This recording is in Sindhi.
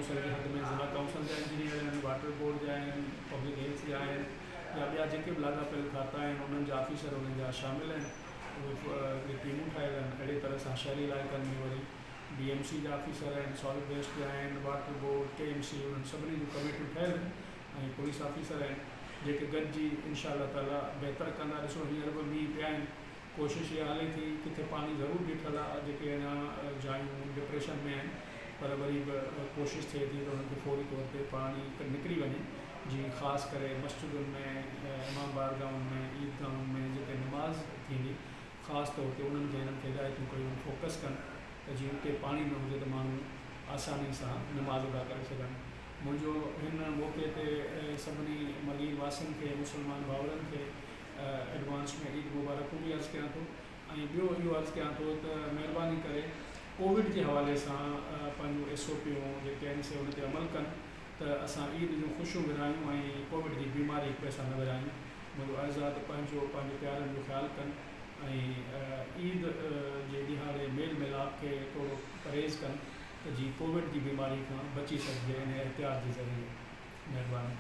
ڪائونسل جي حد ۾ ضلع ڪائونسل جا انجنيئر آهن، واٽر بورڊ جا آهن، پبلڪ هيلٿ جا آهن يا ٻيا جيڪي به لاڳاپيل کاتا آهن انهن جا آفيسر انهن جا شامل آهن. اهي ٽيمون ٺاهيل آهن. اهڙي طرح سان شهري علائقن ۾ وري بي ايم سي جا آفيسر آهن، سالڊ ويسٽ جا آهن، water board, K M C انهن سڀني جون ڪميٽيون ٺهيل آهن ۽ پوليس آفيسر آهن جيڪي گڏجي انشاء الله تعاليٰ بهتر ڪندا. ڏسو هينئر به مينهن پيا آهن ڪوشش اها هلي ٿي ڪٿي پاڻي ضرور بيٺل آهي جيڪي اڃا جايون ڊپريشن ۾ آهن پر وري به ڪوشش ٿئي ٿي ته انهن کي فوري طور تي پاڻي نڪري وڃي جيئن خاص ڪري مسجدن ۾ امام بارگاهن ۾ عيدگاهن ۾ جتي نماز ٿيندي خاص طور تي انهن کي هنن کي هدايتون ڪيون فوڪس ڪن ته جيئن اتي پاڻي نه هجي ته ماڻهو آساني سان نماز ادا ڪري سگهن منهنجو هن موقعي تي سڀني ملير واسين کي مسلمان ڀائرن کي ايڊوانس ۾ عيد مبارڪون به عرض ڪيان ٿو ۽ ٻيو اهو عرض ڪيان ٿو ته مهرباني ڪري ڪووڊ جي حوالي سان پنهنجون ايس او پيون جيڪي آهن سي ان تي عمل ڪن ته اسان عيد جون خوشيون ورهايون ۽ ڪووڊ جي بيماري هڪ ٻئي سان نه ورهايون منهنجو عرض آهي ته پنهنجو پنهنجي پيارن جو خيال ڪن ۽ عيد جي ڏهاڙي ميل ميلاپ کي ٿورو پرهيز ڪن ته جيئن ڪووڊ جي بيماري کان بچي سگهجي ان احتياط جي ذريعي مهرباني.